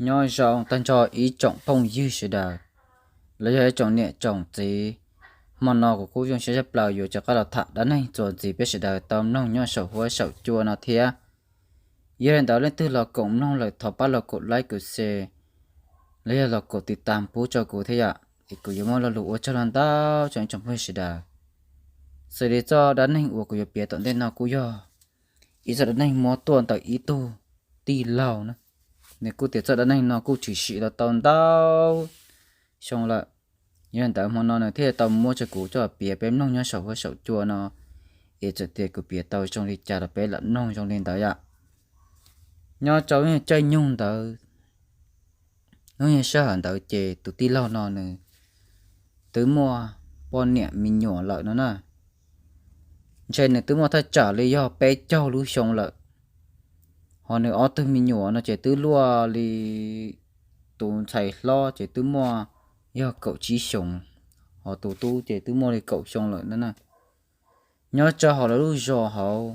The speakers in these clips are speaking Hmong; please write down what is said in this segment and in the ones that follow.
Nyob zoo tag nrho ib tsoom phooj ywg sawv daws, los yog ib tsoom niam tsoom txiv. Hmo no kuv kuj zoo siab tshaj plaws yuav rov qab los tham dab neeg txuas ntxiv peb sawv daws tau mloog nyob saum huab saum cua no thiab. Yog li ntawd leej twg los koom mloog lawm thov pab los koom like koom share, los yog los koom tiv tas pub rau kuv thiab yom, es kuv yuav muaj lo lus ua tsaug ntau tsoom ib tsoom phooj ywg sawv daws. Xws li txoj dab neeg uas kuv yuav piav tom ntej no kuj yog ib txoj dab neeg muab tuaj ntawm ib tug tij laug na. Nws kuj tias txoj dab neeg no kuj tshwm sim los tau ntau xyoo lawm. Yog li ntawd hmo no nws thiaj tau muab rau kuv coj piav peb mloog nyob saum huab saum cua no, es txawm tias kuv piav tau zoo li cas los peb lam mloog zoo li ntawd yom. Nyob rau lub caij nyoog ntawd, lub sij hawm ntawd ces tus tij laug no nws twb muaj poj niam me nyuam lawm no na. Ntshe nws twb muaj thaj tsam li yog peb caug lub xyoo lawm. Ho nws ob tug me nyuam no ces twb luaj li, tus ntxhais hlob ces twb muaj yog kaum tsib xyoos, ho tus tub ces twb muaj li kaum xyoo lawm na. Nyob rau hauv lawv lub zos hauv,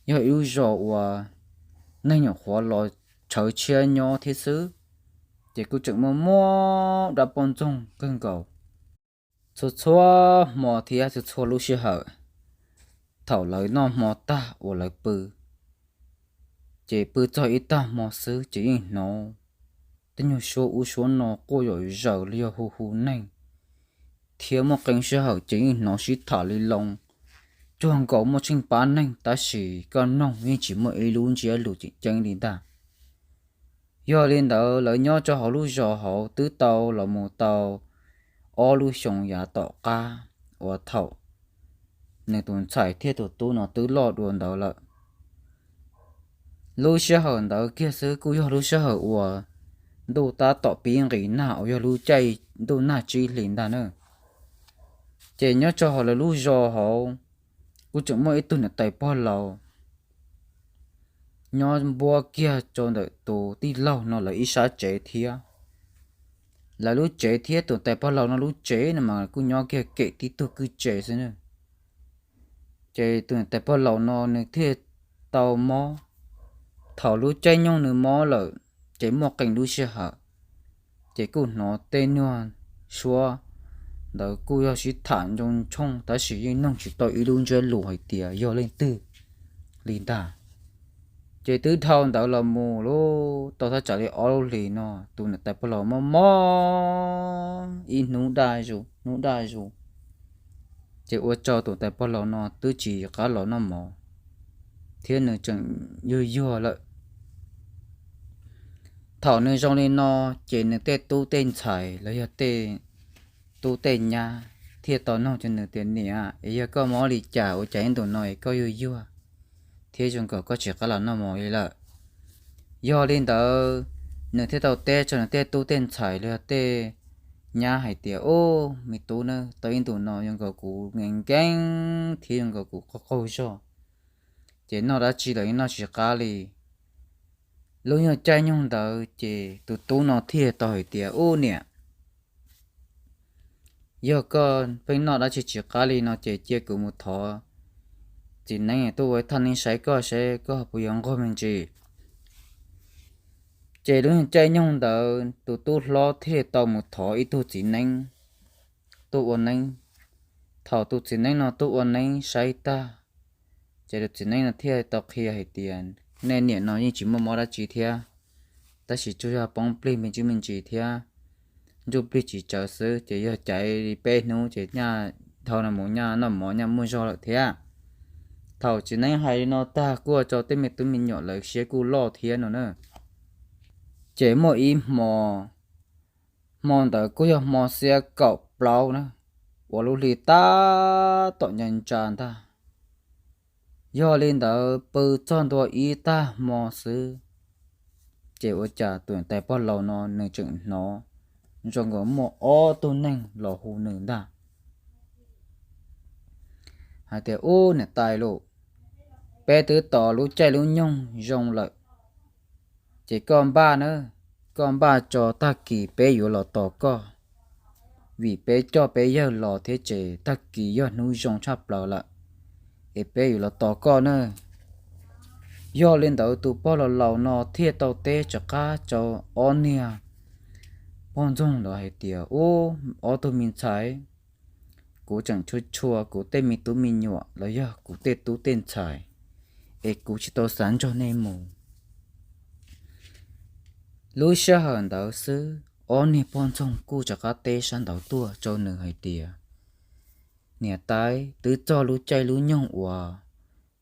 yog ib lub zos uas neeg nyuam qhuav los tshawv tshiab nyob thiab xwb, ces kuj tseem muaj muaj dab poj ntxoog kawg nkaus. Txhua txhua hmo thiab txhua txhua lub sij hawm, thaum lawv noj hmo tag uas lawv pw, ces pw txog ib tag hmo xwb ces yeej hnov tej nyuag suab ub suab no quaj zom zaws li yog hu hu neeg, thiab muaj qee sij hawm ces yeej hnov sib tham li loo, cuag nkaus muaj tsheej pab neeg tab sis koj mloog yeej tsis muaj ib lub ntsiab lus tseem ceeb li ntag. Yog li ntawd lawv nyob rau hauv lub zos hauv twb tau los mus tau ob lub xyoos yav tom qab uas thaum nws tus ntxhais thiab tus tub no twb loj dua ntawd lawm. Lub sij hawm ntawd kiag xwb kuj yog lub sij hawm uas ntuj tab tom pib nqis nag uas yog lub caij ntuj nag tsib hlis ntag na. Ces nyob rau hauv lawv lub zos hauv kuj tseem muaj ib tug niam tais pog laus nyob npuab kiag rau ntawm tus tij laug no lawv ib sab tsev thiab. Lawv lub tsev thiab tus niam tais pog laus no lub tsev no mas kuj nyob kiag kem tib tug kwj tse xwb na. Ces tus niam tais pog laus no nws thiaj tau mob. Thaum lub caij nyoog nws mob lawm ces muaj qee lub sij hawm, ces kuj hnov tej nyuag suab ntawd kuj yog sib tham ntoo tshooj tab sis yeej noog tsis tau ib lub ntsiab lus hais tias yog leej twg li ntag. Ces twb dhau ntawd los mus lub tau thaj tsam li ob lub hlis no, tus niam tais pog laus mob mob ib hnub daj zus hnub daj zus, ces ua rau tus niam tais pog laus no twb tsis qab los noj mov, thiab nws tseem yuag yuag lawm. Thaum nws zoo li no, ces nws tej tub tej ntxhais los yog tej tub tej nyab thiaj tau nug rau nws tias, Niam, es yog koj mob li cas ua cas ib ntus no es koj yuag yuag, thiab zoo nkaus koj tsis qab los noj mov li lawm? Yog li ntawd, nws thiaj tau teb rau nws tej tub tej ntxhais los yog tej nyab hais tias, Ub, me tub na, tau ib ntus no zoo nkaus kuv nkees nkees thiab zoo nkaus kuv qaug qaug zog, ces noj dab tsi los yeej noj tsis qab li. Lub nyuag caij nyoog ntawd ces tus tub no thiaj tau hais tias, Ub niam, yog koj pheej noj dab tsi tsis qab li no ces cia kuv mus thov txiv neeb tuaj ua ib thaj neeb saib koj seb koj puas yuav nquag me ntsis. Ces lub nyuag caij nyoog ntawd tus tub hlob thiaj tau mus thov ib tug txiv neeb tuaj ua neeb. Thaum tus txiv neeb no tuaj ua neeb saib tag, ces tus txiv neeb no thiaj tau qhia hais tias, Nej niam no yeej tsis muaj mob dab tsi thiab, tab sis tsuas yog poob plig me ntsis me ntsis thiab, ntsuj plig tsis tsawv xwb, ces yog caiv li peb hnub ces nyaj dhau no mus nyaj noj mov nyaj muaj zog lawm thiab. Thaum txiv neeb hais li no tag kuj ua rau tej me tub me nyuam lawv siab kuj loj thiab no na. Ces muaj ib hmo, hmo ntawd kuj yog hmo xiab kaum plaub na, uas lub hli tab tom ncas ntsa ntag. Yog li ntawd pw txog ntua ib tag hmo xwb, ces ua cas tus niam tais pog laus no nws tseem hnov zoo nkaus muaj ob tug neeg los hu nws ntag, hais tias, Ub niam tais lauj, peb twb tos lub caij lub nyoog zoo lawm, ces koj npaj na, koj npaj tso tag kis peb yuav los tos koj, vim peb coj peb yawg los thiab ces tag kis yog hnub zoo tshaj plaws lawm, es peb yuav los tos koj na. Yog li ntawd tus pog laus laus no thiaj tau teb rov qab rau ob niag poj ntxoog ntawd hais tias, Ub, ob tug me ntxhais, kuv tseem tshua tshua kuv tej me tub me nyuam los yog kuv tej tub tej ntxhais, es kuv tsis tau xav nrog nej mus. Lub sij hawm ntawd xwb, ob niag poj ntxoog kuj rov qab teb sab nraud tuaj rau nws hais tias, Niam tais, twb txog lub caij lub nyoog uas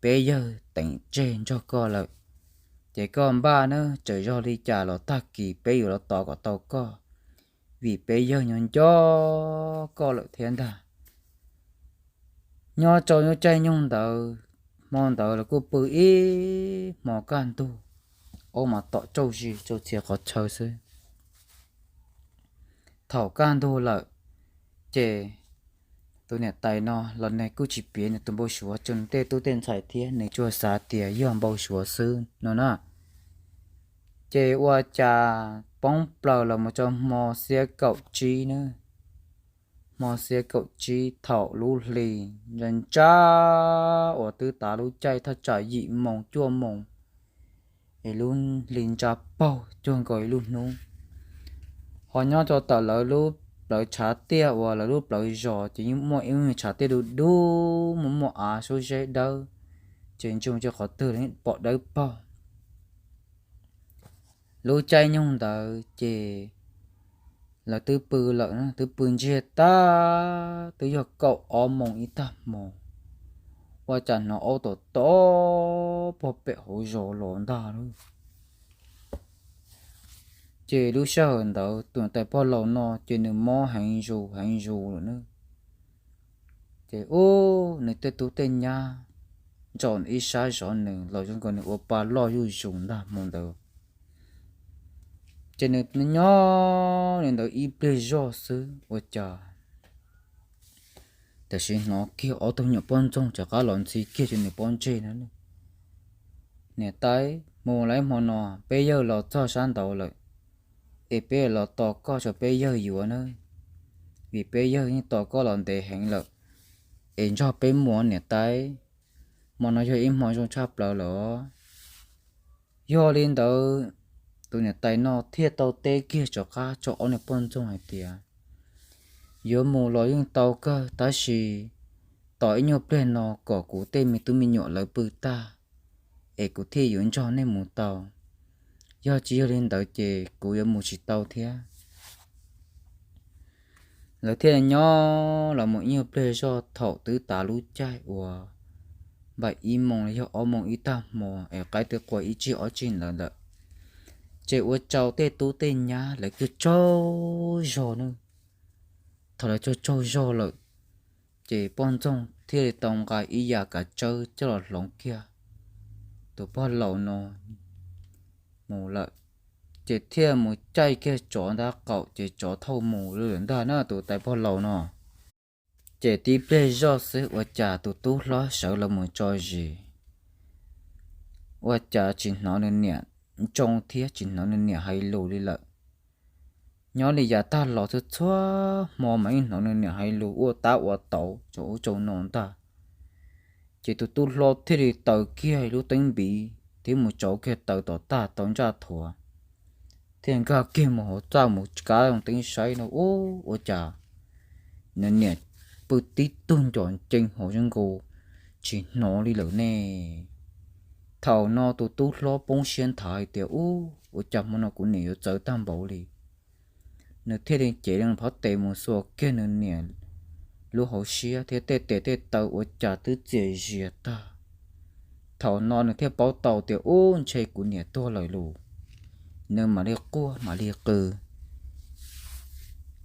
peb yawg teem tseg nrog koj lawm, ces koj npaj nawb, txawm yog li cas los tag kis peb yuav los tos kom tau koj, vim peb yawg nyob nco koj lawm thiab ntag. Nyob rau lub caij nyoog ntawd, hmo ntawd los kuj pw ib hmo kaj ntug, ua mas tom tsauj zis tsau txhia qhov chaw xwb. Thaum kaj ntug lawm, ces tus niam tais no los nws kuj tsis piav nws tus npau suav rau nws tej tub tej ntxhais thiab, nws tsuas xav tias yog npau suav xwb no na. Ces ua cas poob plaws los mus rau hmo xiab kaum tsib na, hmo xiab kaum tsib thaum lub hli ntsa ntsa uas twb tav lub caij thaj tsam yim moos cuaj moos, es lub hli ntsa paug cuag nkaus ib lub hnub. Ho nyob rau tom lawv lub plawv tshav tiaj uas lawv lub plawv zos ces yeej muaj ib lub tshav tiaj dub dub muaj muaj av suab zeb dawb, ces ntsia mus rau qhov twg los pom dawb paug. Lub caij nyoog ntawd ces lawv twb pw lawm, twb pw ntsiag tag twb yog kaum ob moos ib tag hmo, ua cas hnov aub tom tom pog pem hauv zos los ntag lauj. Ces lub sij hawm ntawd tus niam tais pog laus no ces nws mob heev zus heev zus lawm na. Ces ub, nws tej tub tej nyab ntsaum ib sab zov nws los zoo nkaus nws ua pa loj zuj zus ntag hmo ntawd. Ces nws nyob li ntawd ib pliag zoj xwb ua cas tam sim hnov kiag ob tug me nyuam poj ntxoog rov qab los ntxhi kiag rau nws pob ntseg no, Niam tais, mus lawm, hmo no peb yawg los txog sab nraud lawm, es peb los tos koj rau peb yawg yuav na, vim peb yawg yeej tos koj los ntev heev lawm, es nrog peb mus niam tais, hmo no yog ib hmo zoo tshaj plaws lawm. Yog li ntawd, tus niam tais no thiaj tau teb kiag rov qab rau ob niag poj ntxoog hais tias, Yuav mus los yeej tau kawg, tab sis tos ib nyuag pliag no kom kuv tej me tub me nyuam lawv pw tag, es kuv thiaj yuav nrog nej mus tau. Yog tsis yog li ntawd ces kuv yuav mus tsis tau thiab. Lawv thiaj nyob los mus ib nyuag pliag zoj thaum twb tav lub caij uas npaum ib moos los yog ob moos ib tag hmo es qaib twb qua ib tsig ob tsig ntawd lawm. Ces ua rau tej tub tej nyab lawv kuj tsaug zog na. Thaum lawv tsaug tsaug zog lawm, ces poj ntxoog thiaj li tau nqa ib yam kav tsawb coj los hloov kiag tus pog laus no mus lawm. Ces thiaj mus caij kiag tsov ntab qaum ces tsov thauj mus lawm ntag na tus tais pog laus no. Ces tib pliag zoj xwb ua cas tus tub hlob sawv los mus tso zis, ua cas tsis hnov nws niam ntsoo thiab tsis hnov nws niam hais lus li lawm. Nyob li yav tag los txhua txhua hmo mas yeej hnov nws niam hais lus ua tab ua tauv tsau ub tsau no ntag. Ces tus tub hlob thiaj li taws kiag lub teeb npiv thiab mus tsauv kiag taws tom tag tau ntsaj thuav, thiaj nkag kiag mus hauv txaj mus kav zoo teeb saib no ub, ua cas nws niam pw tib tug ncos ncees hauv zoo nkaus tsis hnov li lawm ne. Thaum no tus tub hlob poob siab nthav hais tias, Ub, ua cas hmo no kuv niam yuav txawv tag npaum li? Nws thiaj li cev li phab tes mus xuas kiag nws niam lub hauv siab thiab tej tes tej taw ua cas twb txias zias tag. Thaum no nws thiaj paub tau tias, Ub, ntshe kuv niam tuag lawm lauj. Nws mam li quaj mam li qw.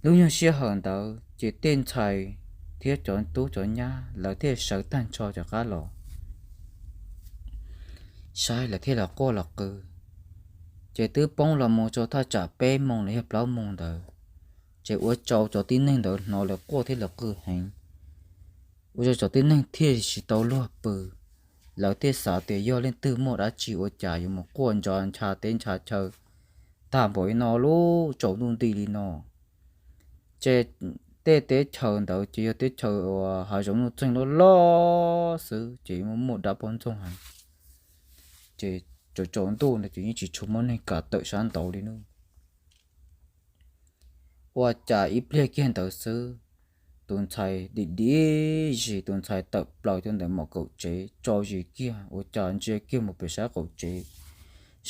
Lub nyuag sij hawm ntawd ces tej ntxhais thiab cov tub cov nyab lawv thiaj sawv tag nrho rov qab los saib, lawv thiaj los quaj los qw. Ces twb poob los mus rau thaj tsam peb moos los yog plaub moos ntawd, ces ua rau cov tib neeg ntawd hnov lawv quaj thiab lawv qw heev, ua rau cov tib neeg thiaj tsis tau luag pw. Lawv thiaj xav tias yog leej twg muaj dab tsi ua cas yuav mus quaj ntshav ntsha teb ntsha chaw tag npaum li no lub tsaus ntuj nti li no. Ces tej teb chaws ntawd ces yog teb chaws uas hav zoov nuj txeeg loj loj xwb ces muaj muaj dab poj ntxoog heev. Ces tsaus tsaus ntuj ntawd ces yeej tsis tshua muaj neeg kam tawm sab nraud li nawb. Ua cas ib pliag kiag ntawd xwb, tus ntxhais dim dim zis, tus ntxhais tawm plaws rau ntawm maum kaum tsev tso zis kiag, ua cas ntsia kiag mus pem sab qaum tsev,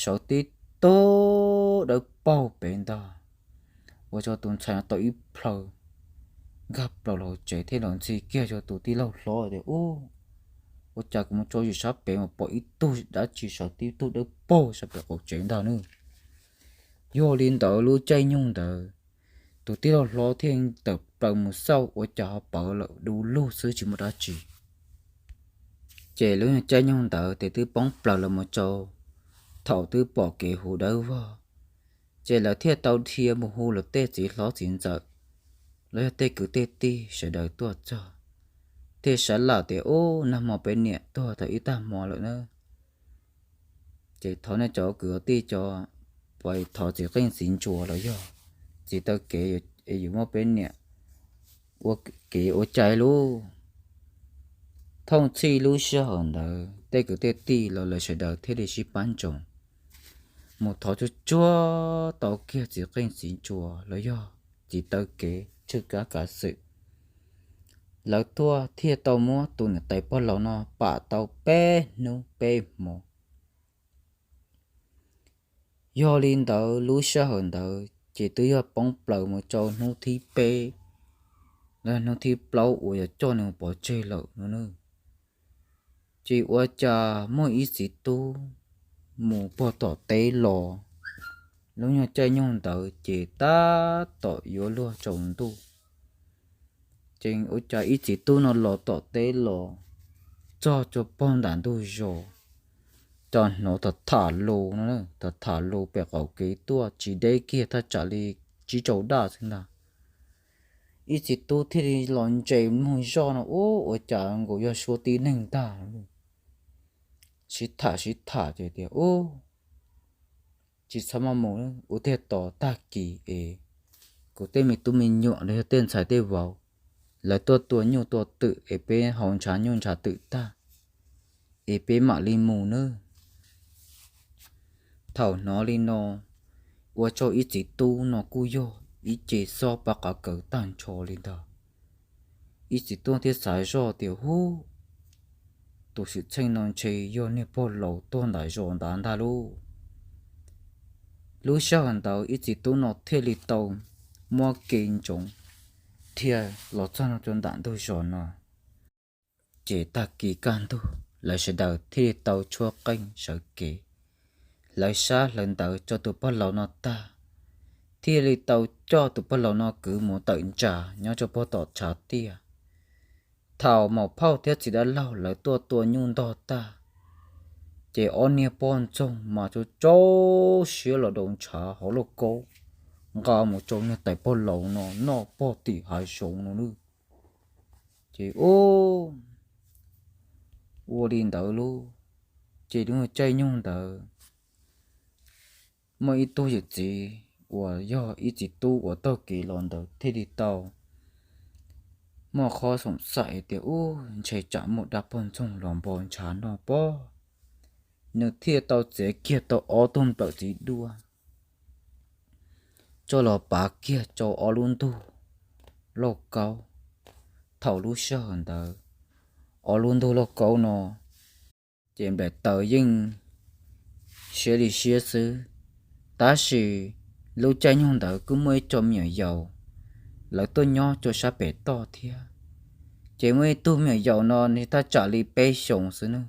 sawv tib tug dawb paug pem ntag. Ua rau tus ntxhais no tau ib plhaw nkag plaws los hauv tsev thiab los ntxhi kiag rau tus tij laug hlob tias, Ub, ua cas kuv mus tso zis sab pem mas pom ib tug dab tsi sawv tib tug dawb paug sab pem qaum tsev ntag nawb. Yog li ntawd lub caij nyoog ntawd, tus tij laug hlob thiaj tawm plaws mus xauj ua cas ho pawv lawm du lug xwb tsis muaj dab tsi. Ces lub caij nyoog ntawd ces twb poob plaws los mus rau thaum twb pom kev huv dawb vog, ces lawv thiaj tau dhia mus hu lawv tej txiv hlob txiv ntxawm los yog tej kwv tej tij sawv daws tuaj txog, thiaj sab laj tias, Ub, nag hmo peb niam tuag tau ib tag hmo lawm na. Ces thov nej cov kwv tij cov, pais thov txiv qeej txiv ntsuas los yog txiv taw kev es yuav muab peb niam ua kev ua cai lauj. Thooj txhij lub sij hawm ntawd tej kwv tej tij los lawv sawv daws thiaj li sib pab ntsoov mus thov tsuag tsuag tau kiag txiv qeej txiv ntsuas los yog txiv taw kev tswj kab kav xwm. Lawv tuaj thiaj tau muab tus niam tais pog laus no pam tau peb hnub peb hmo. Yog li ntawd lub sij hawm ntawd ces twb yog poob plaws mus rau hnub thib peb los hnub thib plaub uas yog coj nws pov tseg lawm no nawb. Ces ua cas muaj ib txiv tub mus puag tom teb los, lub nyuag caij nyoog ntawd ces tab tom yuav luag tsaus ntuj. Ces ua cas ib txiv tub no los tom teb los txog rau puag nram ntug zos, cas hnov tham tham lus no, tham tham lus pem qaum kev tuaj tsis deb kiag thaj tsam li tsib rau daj xwb ntag. Ib txiv tub thiaj li los ntsia moog zoj no, ub, ua cas nkaus yog suab tib neeg ntag. Sib tham sib tham ces tias, Ub, tsis txhob maj mus, ua thiaj tos tag kis es kuv tej me tub me nyuam los yog tej ntxhais tej vauv lawv tuaj tua nyuj tua twm es peb haus ntshav nyuj ntshav twm tag es peb mam li mus nawb. Thaum hnov li no, ua rau ib txiv tub no kuj yog ib ce xob pab qav kaws tag nrho li ntag. Ib txiv tub thiaj xav zoj tias, Hub, tus xwm txheej no ntshe yog niag pog laus tuag nram zos ntawd ntag lauj. Lub sij hawm ntawd ib txiv tub no thiaj li tau muab kev ntsoov dhia los txog rau nram ntug zos no. Ces tag kis kaj ntug lawv sawv daws thiaj li tau tshuab qeej sawv kev, hlawv sab hlawv ntawv rau tus pog laus no tag, thiaj li tau coj tus pog laus no kwv mus tawm ntsa nyob rau puag tom tshav tiaj. Thaum maum phauj thiab txiv dab laug lawv tuaj tua nyuj ntog tag, ces ob niag poj ntxoog mas tsau tsau siab los daus ntshav hauv lauj kaub, nqa mus rau niag tais pog laus no noj pog tim hav zoov no nawb. Ces ub, ua li ntawd lauj, ces lub caij nyoog ntawd muaj ib tug yawm txiv uas yog ib txiv tub uas taug kev los ntawd thiaj li tau muaj qhov xoom xaim hais tias, Ub, ntshe tsam muaj dab poj ntxoog los npog ntshav noj pob. Nws thiaj tau txiav kiag tau ob tug nplawm txiv duaj coj los pav kiag rau ob lub ntug lauj kaub. Thaum lub sij hawm ntawd, ob lub ntug lauj kaub no ces nplaim taws yeej siab li siab xwb, tab sis lub caij nyoog ntawd kuj muaj ib co me nyuam yaus lawv tuaj nyob rau sab pem toj thiab. Ces muaj ib tug me nyuam yaus no nws thaj tsam li peb xyoos xwb nawb,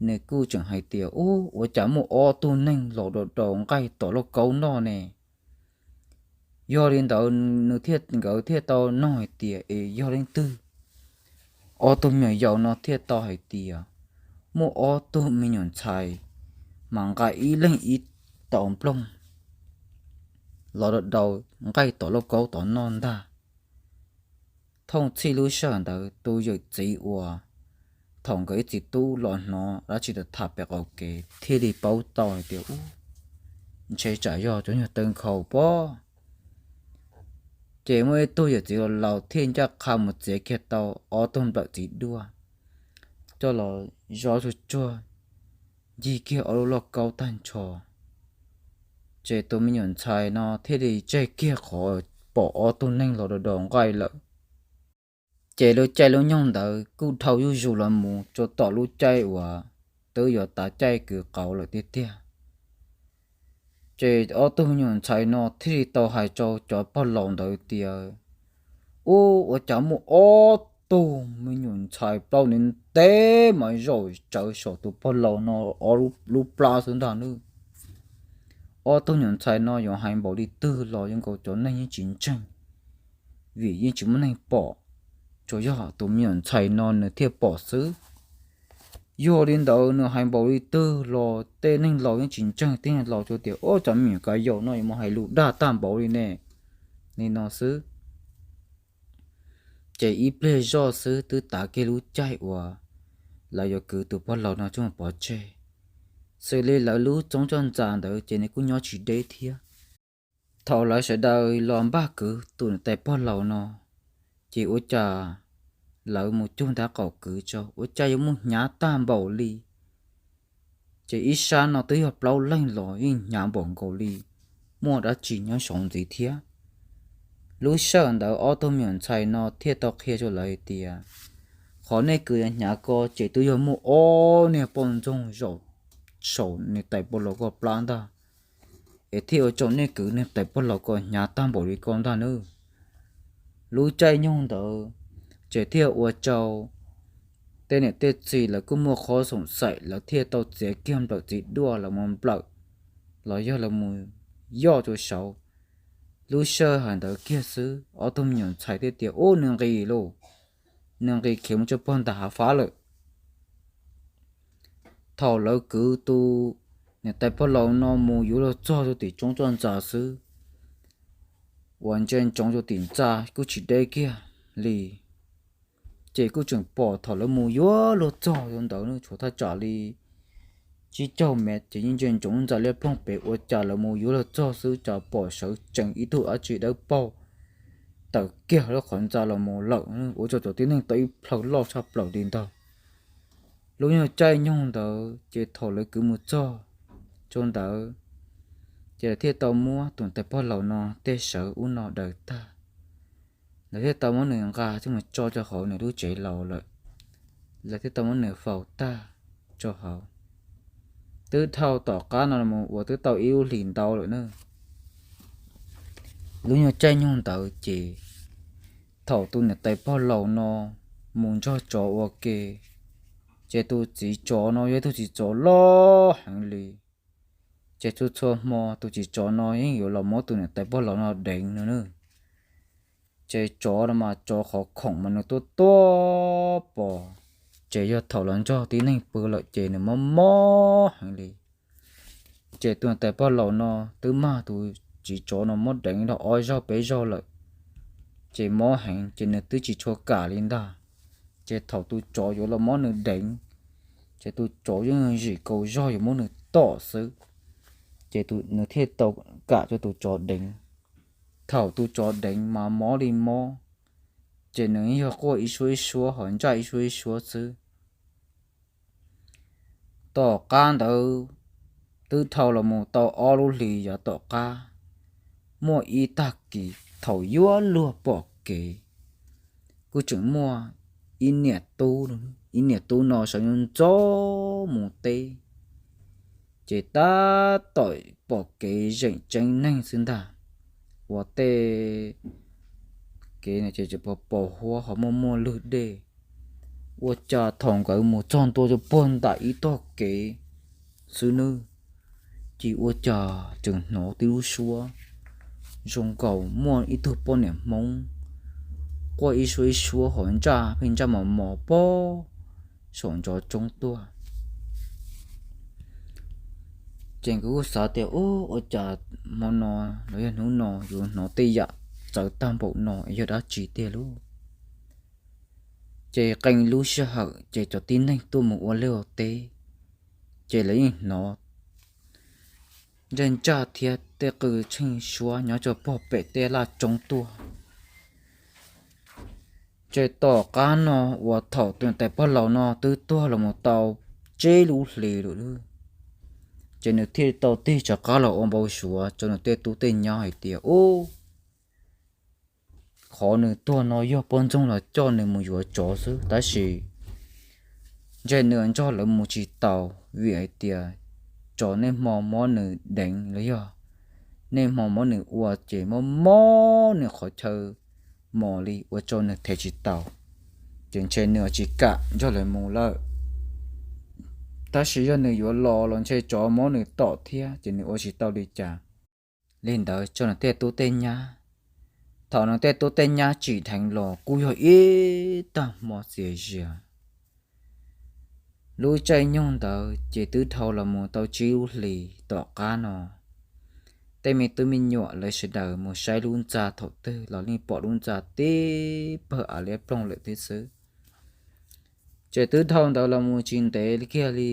nws kuj tseem hais tias, Ub, ua cas muaj ob tug neeg los daus daus nqaij tom lauj kaub noj ne? Yog li ntawd nws thiaj, nkawd thiaj tau nug hais tias, Es yog leej twg? Ob tug me nyuam yaus no thiaj tau hais tias, Muaj ob tug me nyuam ntxhais mas nqa ib leeg ib tauv nplooj los daus daus nqaij tom lauj kaub tod noj ntag. Thooj txhij lub sij hawm ntawd tus yawm txiv uas thaum nkawd ib txiv tub los hnov dab tsi tham pem qaum kev thiaj li paub tau hais tias, Ub, ntshe tsam yog cov nyuag taw nkhaus pob. Ces muaj ib tug yawm txiv laus laus thiaj ncaj qha mus txiav kiag tau ob tug nplawm txiv duaj coj los zov tsuag tsuag ncig kiag ob lub lauj kaub tag nrho. Ces tus me nyuam ntxhais no thiaj li tseg kiag qhov pom ob tug neeg los do do nqaij lawm. Ces lub caij lub nyoog ntawd kuj dhau zuj zus los mus txog tom lub caij uas twb yuav tav caij kwv qauv lawm tiag tiag. Ces ob tug me nyuam ntxhais no thiaj li tau hais rau cov pog laus ntawd tias, Ub, ua cas muaj ob tug me nyuam ntxhais plaub ntev ntev mas zaum tsawv saum tus pog laus no ob lub plab xwb ntag nawb. Ob tug me nyuam ntxhais no yuav hais npaum li twg los zoo nkaus cov neeg yeej tsis ntseeg, vim yeej tsis muaj neeg pom, tsuas yog tus me nyuam ntxhais no nws thiaj pom xwb. Yog li ntawd nws hais npaum li twg los tej neeg laus yeej tsis ntseeg, tej neeg laus tsuas tias, Ob, cov me nyuam ka yau no yuav mus hais lus dag tag npaum li ne, li no xwb. Ces ib pliag zoj xwb twb tav kiag lub caij uas lawv yuav kwv tus pog laus no coj mus pov tseg. Xws li lawv lub txoob txoj ntxa ntawd ces nws kuj nyob tsis deb thiab. Thaum lawv sawv daws los npaj kwv tus niam tais pog laus no, ces ua cas lawv mus cug ntav qaum kwv tso ua cas yuav muaj hnyav tag npaum li. Ces ib sab no twb yog plaub leeg los yeej hnyav npaum nkaus li muaj dab tsi nyob saud ntxiv thiab. Lub sij hawm ntawd ob tug me nyuam ntxhais no thiaj tau qhia rau lawv hais tias, Qhov nej kwv hnyav ko ces twb yog muaj ob niag poj ntxoog zaum saum niam tais pog laus ko plab ntag, es thiaj ua rau nej kwv niam tais pog laus ko hnyav tag npaum li ko ntag nawb. Lub caij nyoog ntawd ces thiaj ua rau tej niam tej txiv lawv kuj muaj qhov xoom xaim, lawv thiaj tau txiav kiag nplawm txiv duaj los mus nplawm los yog los mus yoj rau saud. Lub sij hawm ntawd kiag xwb ob tug me nyuam ntxhais thiaj tias, Ub, nws nqis lauj, nws nqis khiav mus rau pog nram hav fab lawm. Thaum lawv kwv tus niam tais pog laus no mus yuav luag txog rau tim tsob ntsa xwb, uas ntsia ntsoov rau tim ntxa kuj tsis deb kiag li, ces kuj tseem pom thaum lawv mus yuav luag txog rau ntawd tshuav thaj tsam li tsib caug mev ces yeej ntsia ntsoov ntxa liab ploog pem, ua cas lawv mus yuav luag txog xwb cas pom sawv tsees ib tug dab tsi dawb paug tawm kiag lub qhov ntxa los mus lawm, ua rau cov tib neeg tau ib plhaw loj tshaj plaws li ntag. Lub nyuag caij nyoog ntawd ces thaum lawv kwv mus txog rau ntawd, ces lawv thiaj tau muab tus niam tais pog laus no tej sawv ub no daws tag, lawv thiaj tau muab nws nqa coj mus tso rau hauv nws lub tsev laus lawm. Lawv thiaj tau muab nws faus tag rau hauv. Twb dhau tom qab no los mus uas twb tau ib lub hlis ntau lawm na. Lub nyuag caij nyoog ntawd ces thaum tus niam tais pog laus no mus nrog tsov ua ke, ces tus txiv tsov no yog ib tug txiv tsov loj heev li. Ces txhua txhua hmo tus txiv tsov no yeej yuav los muab tus niam tais pog laus no deev no na. Ces tsov no mas tsov qhov khoom mas nws tuaj tuaj pom, ces yog thaum los nrog tib neeg pw lawm ces nws mob mob heev li. Ces tus niam tais pog laus no twb mag tus txiv tsov no muab deev tau ob zaug peb zaug lawm, ces mob heev ces nws twb tsis tshua kam li ntag. Ces thaum tus tsov yuav los muab nws deev, ces tus tsov yeej zim kaus zog yuav muab nws tom xwb, ces nws thiaj tau kam rau tus tsov deev. Thaum tus tsov deev mas mob li mob, ces nws yog quaj ib suab ib suab ho ntsaj ib suab ib suab xwb. Tom qab ntawd twb dhau los mus tau ob lub hlis yav tom qab, muaj ib tag kis thaum yuav luag pom kev, kuj tseem muaj ib niam tub, ib niam tub no sawv ntxov mus teb, ces tab tom pom kev zeem tseeb neeg xwb ntag, uas tej kev no ces tseem pos pos huab ho muaj muaj lwg dej. Ua cas thaum nkawd mus txog ntua rau puag nram ib tog kev xwb nawb, ces ua cas tseem hnov tib lub suab zoo nkaus muaj ib tug poj niam Hmoob quaj ib suab ib suab ho ntsaj pheej ntsaj mos mos pog saum ntov tsoob tuaj. Ces nkawd kuj xav tias, Ub, ua cas hmo no los yog hnub no yuav hnov tej yam txawv tag npaum no es yog dab tsi tiag lauj? Ces qee lub sij hawm ces cov tib neeg tuaj mus ua liaj ua teb, ces lawv yeej hnov ntsaj ntsaj thiab tej qw tsheej suab nyob rau pog pem tej laj tsoob tuaj. Ces tom qab no uas thaum tus niam tais pog laus no twb tuag los mus tau tsib lub hlis lawm lauj, Ces nws thiaj tau tig rov qab los ua npau suav rau nws tej tub tej nyab hais tias, ub, qhov nws tuag no yog poj ntxoog los coj nws mus yuav tsov xwb, tab sis ntshe nws nrog lawv mus tsis taus, vim hais tias tsov niaj hmo muab nws deev los yog niaj hmo muab nws ua ces mob mob nws qhov chaw mos li ua rau nws thev tsis taus, ces ntshe nws tsis kam nrog lawv mus lawm. Tab sis yog nws yuav los los ntshe tsov muab nws tom thiab, ces nws ua tsis tau li cas. Li ntawd rau nws tej tub tej nyab. Thaum nws tej tub tej nyab tsim dheev los kuj yog ib tag hmo txias zias. Lub caij nyoog ntawd ces twb dhau los mus tau tsib lub hlis tom qab no, tej me tub me nyuam lawv sawv daws mus saib lub ntxa thaum twg los yeej pom lub ntxa tib pawg av liab ploog lawm thiab xwb. Ces twb dhau ntawd los mus tsis ntev kiag li,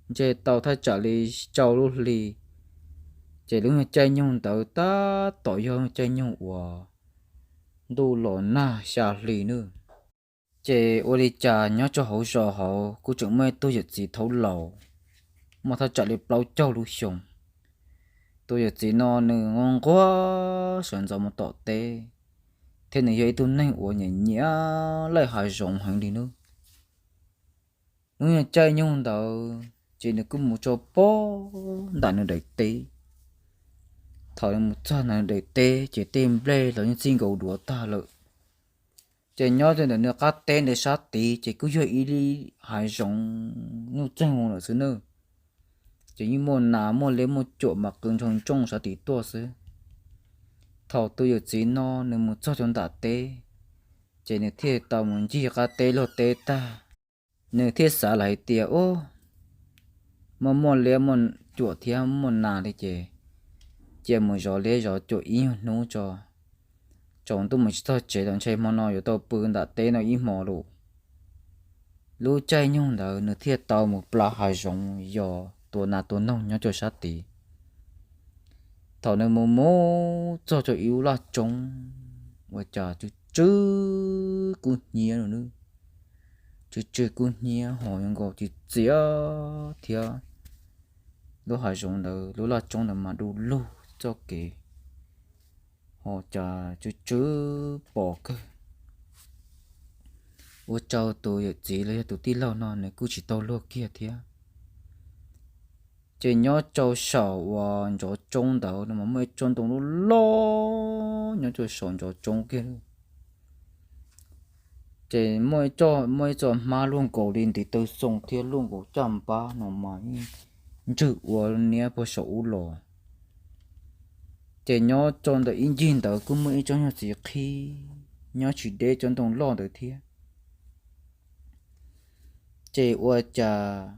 ntshe tau thaj tsam li rau lub hli, ces lub caij nyoog ntawd tab tom yog caij nyoog uas ntuj los nag xya hli nawb. Ces ua li cas nyob rau hauv zos hauv kuj tseem muaj ib tug yawm txiv thaub laus, muaj thaj tsam li plaub caug lub xyoo. Tus yawm txiv no nws nquag sawv ntxov mus tom teb, thiab nws yog ib tug neeg uas nyiam nyiam laij hav zoov heev li nawb. Lub caij nyoog ntawd ces nws kuj mus rau pog ntawm nws daim teb. Thaum nws mus txog ntawm nws daim teb ces tej nplej los yeej txij nkaus duav tag lawm. Ces nyob rau ntawm nws qab teb ntawd sab tid ces kuj yog ib lub hav zoov nyuj txeeg lawm xwb nawb. Ces yeej muaj nas muaj liab muaj cuam mas qw nroo ntsooj sab tid tuaj xwb. Thaum tus yawm txiv no nws mus txog rau nram teb, ces nws thiaj tau mus ncig qab teb luag teb tag. Nws thiaj xav lawm hais tias, ub, muaj muaj liab muaj cuam thiab muaj nas li ces cia mus zov liab zov cuam ib nyuag hnub tso, tsaus ntuj mus tsis txog tsev los ntshe hmo no yuav tau pw nram teb no ib hmo lawm. Lub caij nyoog ntawd nws thiaj tau mus plas hav zoov yos tua nas tua noog nyob rau sab tid. Thaum nws mus mus txog rau ib lub laj roob, ua cas tsw tsw kub hnyiab no nawb. Tsw tsw kub hnyiab ho yuav nkaus txiv txiav thiab. Lub hav zoov ntawd lub laj roob ntawd mas du lug txoj kev, ho cas tsw tsw pos kawg. Ua rau tus yawm txiv los yog tus tij laug no nws kuj tsis tau luag kiag thiab. Ces nyob rau saum uas ntsov roob ntawd no mas muaj ib tsob ntoo loj loj nyob rau saum ntsov roob kiag. Ces muaj ib txoj hmab luaj nkaus li ntiv taw xoo thiab luaj nkaus caj npab no mas ntswg ua niab puag saum ub los. Ces nyob rau ntawm ib ncig ntawd kuj muaj ib tsob nyuag txiv qhib nyob tsis deb tsob ntoo loj ntawd thiab. Ces ua cas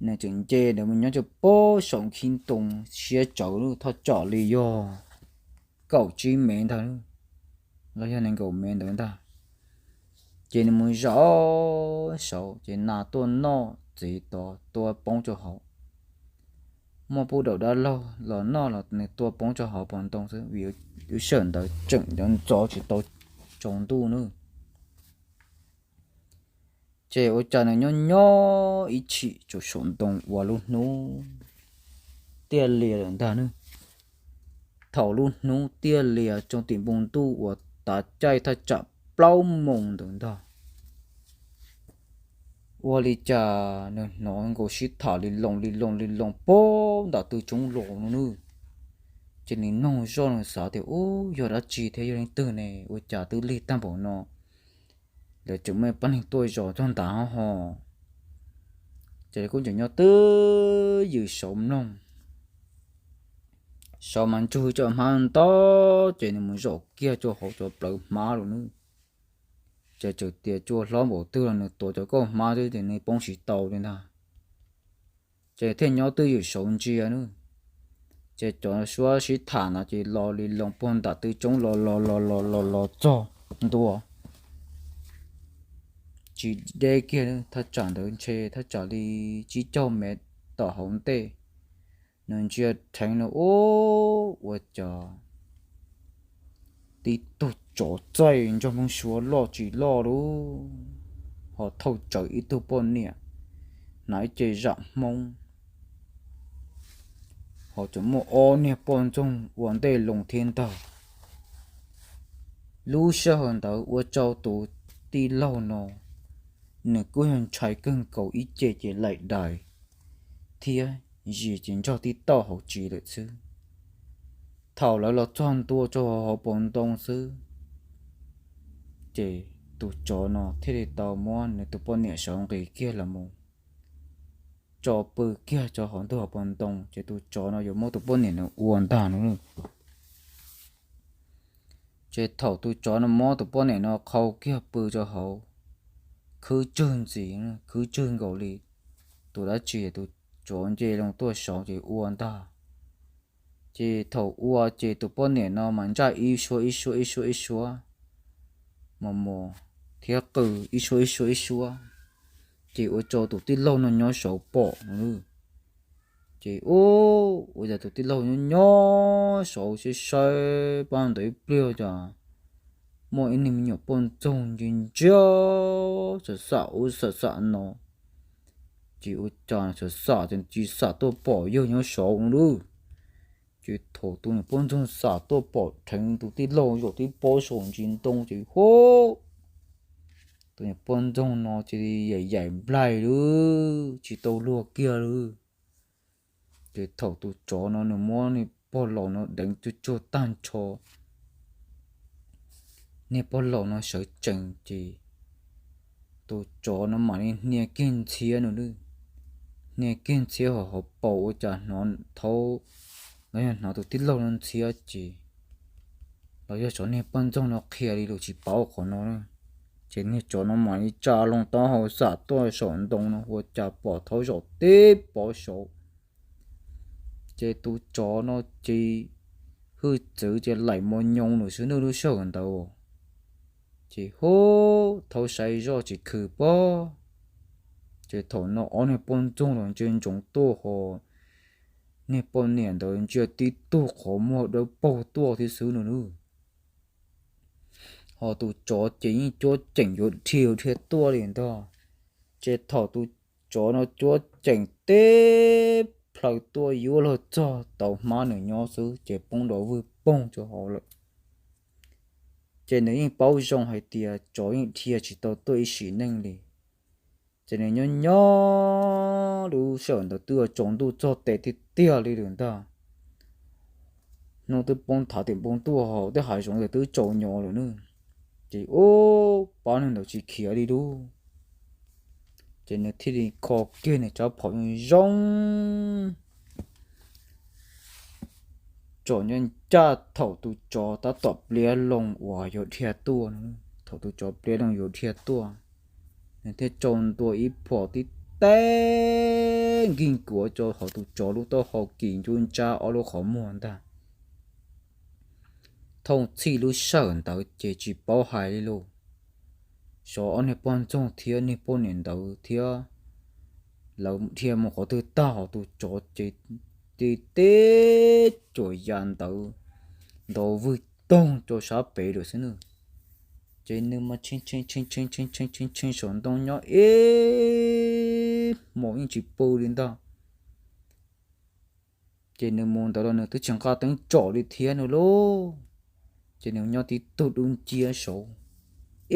nws tseem nce ntawd mus nyob rau pem saum nkhib ntoo siab tsawv lub thaj tsam li yog kaum tsib mev ntag, los yog nees nkaum mev ntawd ntag. Ces nws mus zaum saud ces nas tuaj noj txiv tod tua poob rau hauv. Muaj pub daum dab laug los noj los nws tua poob rau hauv pos ntoo xwb vim lub sij hawm ntawd tseem ntxov ntxov tsis tau tsaus ntuj nawb. Ces ua cas nws nyob nyob ib chim tsaus saum ntoo uas lub hnub tiaj lias lawm ntag nawb. Thaum lub hnub tiaj lias rau tim npoo ntuj uas tav caij thaj tsam plaub moos ntawd ntag, ua li cas nws hnov nkaus sib tham li loo li loo li loo pem nram tw roob los no nawb. Ces nws noog zoj nws xav tias, ub, yog dab tsi thiab yog leej twg ne, ua cas twb lig tag npaum no lawv tseem muaj pab neeg tuaj zov txog nrad ho. Ces kuj tseem nyob twj ywm saud mloog. Saud mas ntsug cov hmab ntau, ces nws mus zaum kiag rau hauv cov plawv hmab lawm nawb. Ces txawm tias cua hlob npaum twg los nws tuav cov kauj hmab xwb ces nws poob tsis tau li ntag. Ces thiaj nyob twj ywm saud ntsia nawb. Ces cov suab sib tham no ces los li loo puag nram tw roob los los los los los los txog ntua, tsis deb kiag, thaj tsam ntawd ntshe thaj tsam li tsib caug mev tom hauv ntej. Nws ntsia dheev no ub, ua cas tib tug tsov txaij nrog Hmoob Suav loj tsis loj lauj, ho thauj tsawv ib tug poj niam hnav ib ce zam Hmoob, ho tseem muaj ob niag poj ntxoog ua ntej loo thiab ntag. Lub sij hawm ntawd ua rau tus tij laug no nws kuj yog ntshai kawg nkaus ib ce ces laim dais thiab zis ces nrog tib tauj hauv tsev lawm xwb. Thaum lawv los txog ntua rau hauv paus ntoo xwb, ces tus tsov no thiaj li tau muab nws tus poj niam sawv nqis kiag los mus tso pw kiag rau hauv ntug hauv paus ntoo, ces tus tsov no yuav muab tus poj niam no ua ntag no. Ces thaum tus tsov no muab tus poj niam no qhau kiag pw rau hauv, khwb tswg ntxiv, khwb tswg nkaus li tus dab tsi, tus tsov nce loo tuaj saud ces ua ntag. Ces thaum ua ces tus poj niam no mas ntsaj ib suab ib suab ib suab ib suab, mos mos thiab qw ib suab ib suab ib suab, ces ua rau tus tij laug no nyob saud pom no. Ces ua cas tus tij laug nyob nyob saud saib saib pab ntawd ib pliag cas muaj ib niag me nyuam poj ntxoog ntsia ntsia, xam xam ub xam xam no. Ces ua cas xam xam ces tsis xam tuaj pom yawg nyob saud no lawm. Ces thaum tus niag poj ntxoog xam tuaj pom dheev tus tij laug zaum tib pob saum ntsis ntoo ces hub, tus niag poj ntxoog no cia li yaim yaim nplaig lawm tsis tau luag kiag lawm. Ces thaum tus tsov no nws muab niag pog laus no deev tsuag tsuag tag nrho, niag pog laus no sawv tsees ces tus tsov no mam li hnia kiag ntxhiab no lawm. Hnia kiag ntxhiab hauv hauv paus ua cas hnov thaub, los yog hnov tus tij laug no ntxhiab ces los yog tsov niag poj ntxoog no qhia li los tsis paub qhov no. Ces niag tsov no mam li tsa loo taub hau xam tuaj saum ntoo no ua cas pom thaub zaum tib pob saud. Ces tus tsov no ces hwj txwv ces laim mos nyoos lawm xwb nws lub sij hawm ntawd. Ces hub thaub saib zoj tsis khwm pob. Ces thaum no ob niag poj ntxoog los ntsia ntsoov tuaj ho niag poj niam ntawd ntsia tib tug qhov muag dawb paug tuaj thiab xwb no nawb. Ho tus tsov ces yeej cuab ceem yuav dhia yuav dhia tuaj li ntag. Ces thaum tus tsov no cuab ceem teb plaws tuaj yuav luag txog tau hmab nws nyob xwb ces poob nrov vwg poog rau hauv lawm. Ces nws yeej paub zoo hais tias tsov yeej dhia tsis tau tuaj ib sim neej li. Ces nws nyob nyob lub sij hawm ntawd twb tsaus ntuj txog tes tiag tiag li lawm ntag. Hnub twb poob thav tim npoo tuaj hauv tej hav zoov ces twb tsaus nyo lawm nawb. Ces ub pab neeg ntawd tsis khiav li lub, ces nws thiaj li kho kiag nws rab phom zoo zoo tsom nyob ncaj thaum tus tsov tab tom pliab loo uas yuav dhia tuaj no. Thaum tus tsov pliab loo yuav dhia tuaj, nws thiaj tsau ntua ib phom tib teg nkig nkuav rau hauv tus tsov lub taub hau kis ncuab ntsab ob lub qhov muag ntag. Thooj txhij lub sij hawm ntawd ces tsis paub hais li lauj, xyov ob niag poj ntxoog thiab niag poj niam ntawd thiab lawv dhia mus qhov twg tag, hos tus tsov ces tib cuam ya ntawd ntaus vwg toog rau sab pem lawm xwb nawb. Ces nws mas tshee tshee tshee tshee tshee tshee tshee saum ntoo nyob ib hmos yeej tsis pw li ntag. Ces nws mus ntawd los nws twb tsis nqa teeb tsom li thiab no lauj. Ces nws nyob tib tug dub nciab saud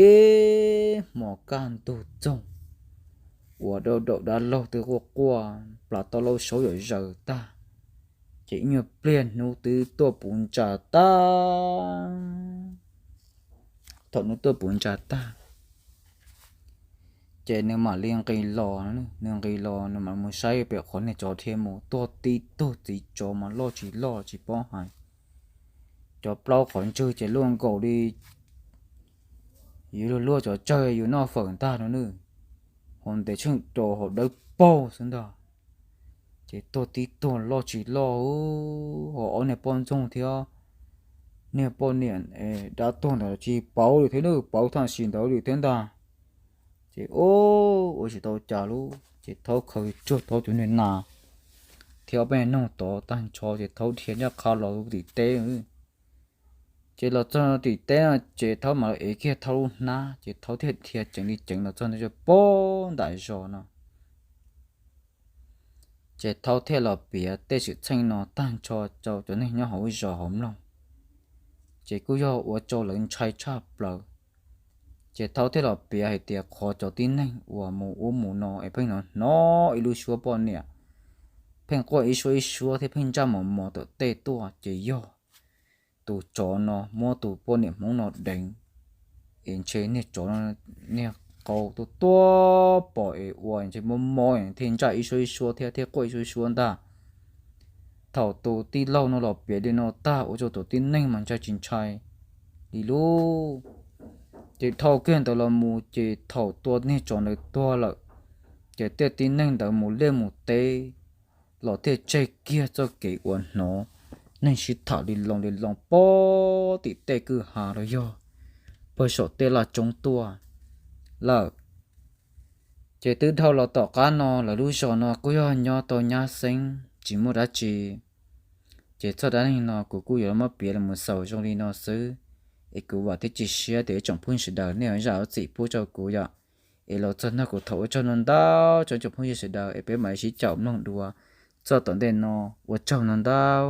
ib hmos kaj ntug txoog uas dawb daum dab laug twb quaj quaj plas tau lauj saub yam zaws tag, ces ib nyuag pliag hnub twb tuaj puv ntsa tag. Thaum hnub tuaj puv ntsa tag, ces nws mam li nqis los, nws nqis los nws mam mus saib pem qhov niag tsov dhia mus tuaj tib tug txiv tsov mas loj tsis loj tsis paub hais. Cov plaub qhov ntswg ces luaj nkaus li yus luag luaj cov tsawg yus noj fawm ntag no nawb, hos ntev tsheej rau hauv dawb paug xwb ntag. Ces tuag tib tuag loj tsis loj, hos ob niag poj ntxoog thiab niag poj niam dab tuag ntawd tsis paub li thiab nawb, paub thaum sim ntawd li thiab ntag. Ces ub ua tsis tau cas lub ces thaub khaws tsuag thaub cov niag nas thiab ob peb noog tod tag nrho ces thaub dhia ncaj qha los tim teb. Ces los txog tim teb no ces thaub mam li ev kiag thaub lub hnab ces thaub thiaj dhia ceev li ceev los txog ntawm pob ntam zos no. Ces Thaub thiaj los piav tej xwm txheej no tag nrho rau cov neeg nyob hauv zos hauv mloog, ces kuj yog ua rau lawv ntshai tshaj plaws. Ces Thaub thiaj los piav hais tias qhov cov tib neeg uas mus ub mus no es pheej hnov hnov ib lub suab poj niam pheej quaj ib suab ib suab thiab pheej ntsaj mos mos tom tej tuaj ces yog tus tsov no muab tus poj niam Hmoob no deev, es ntshe niag tsov no niag qau tuaj tuaj pom es ua ntshe mob mob thiaj ntsaj ib suab ib suab thiab thiaj quaj ib suab ib suab ntag. Thaum tus tij laug no los piav li no tag ua rau tus tib neeg mas ntshai tsis ntshai li lub. Ces dhau kiag ntawd los mus ces thaum tua niag tsov ntawd tuag lawm, ces tej tib neeg ntawd mus liaj mus teb los thiaj tseg kiag txoj kev uas hnov neeg sib tham li loo li loo pog tim tej kwj ha los yog pog saum tej laj roob tuaj lawm. Ces twb dhau los tom qab no lawv lub zos no kuj yog nyob tau nyab xeeb tsis muaj dab tsi. Ces txoj dab neeg no kuv kuj yuav muab piav los mus xaus zoo li no xwb, es kuv vam thiab cia siab tias ib tsoom phooj ywg sawv daws nej yuav zam lub txim pub rau kuv yom. Es los txog no kuv thov ua tsaug no ntau tsoom phooj ywg sawv daws es peb mam sib caum mloog dua txoj tom ntej no. Ua tsaug no ntau.